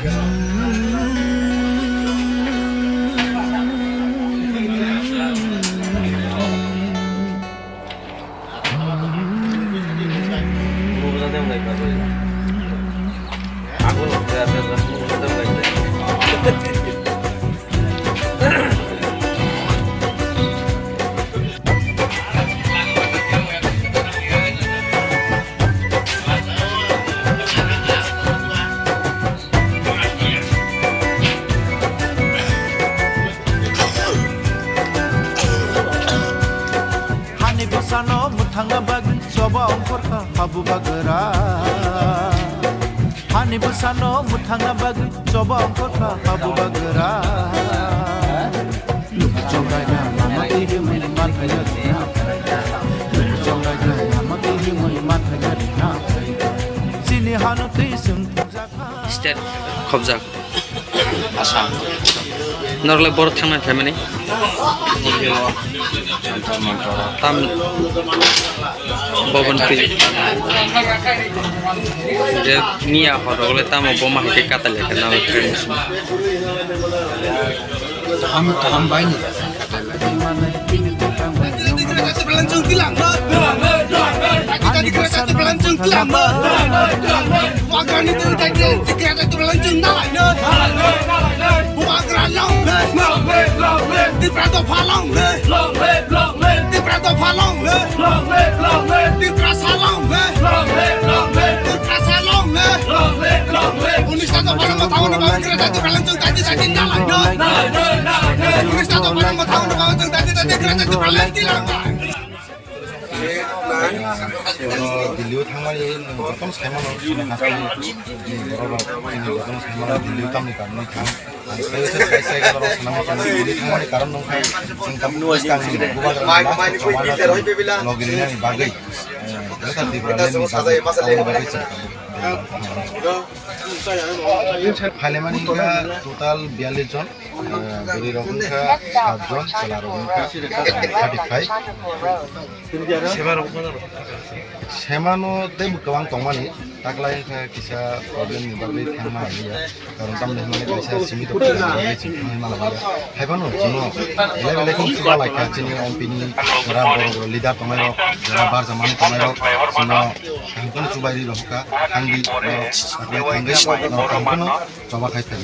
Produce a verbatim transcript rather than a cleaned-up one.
Hani bwsano mwthangna bagwi choba ongkhorkha habu bagra. Hani bwsano mwthangna bagwi choba ongkhorkha habu bagra. Chini hano twi sung. State khobjak. Assam. Norok le borok thangna phaimani. Tam bobon twi. Je miya horok le tamo boma hai khe katal ya khe na. Ham, ham bai ni. Tipra dopha long live! Long live, long live! Tipra dopha long live! Long live, long live! Tiprasa long live! Long live, long live! Tiprasa long live! Long live, long live! Unis ta dopha long thang ni bang kira ta Tipra lang chung ta ji ta ji na lai no. Unis ta dopha long thang ni bang chung ta ji ta ji kira ta Tipra lang ti lang. Sero Delhi o thangmani jotono saimano, chini hasteni borok rok chini jotono saimano Delhi o tamni karon wng thang. Ang sai sai sai sai borok sanama chini Delhi thangmani karon wng kha chwng tam bubagra last chawana chwng logi rinani bagwi, eh, Greater Tipraland ni bagwi, aboni bagwi chwng tamo. Phaimani wngkha total biyallis jon. Eh, bwrwi rok wngkha sat jon, chwla rok wngkha thirty five. Sema no tei bo kwbang tongmani, taklai wngkha kisa problem ni bagwi thangma hamya. Karon tamni hwnmani kaisa simi to thangwi mala mala. Haiphano chwngno elai belai khe chuba lai kha chini M P ni jora borok leader tongnai rok, jora barja mani tongnai rok, chwngno kaham kheno chubai ri rok kha, thangdi, no, thangwi, no, kaham kheno choba khai phai.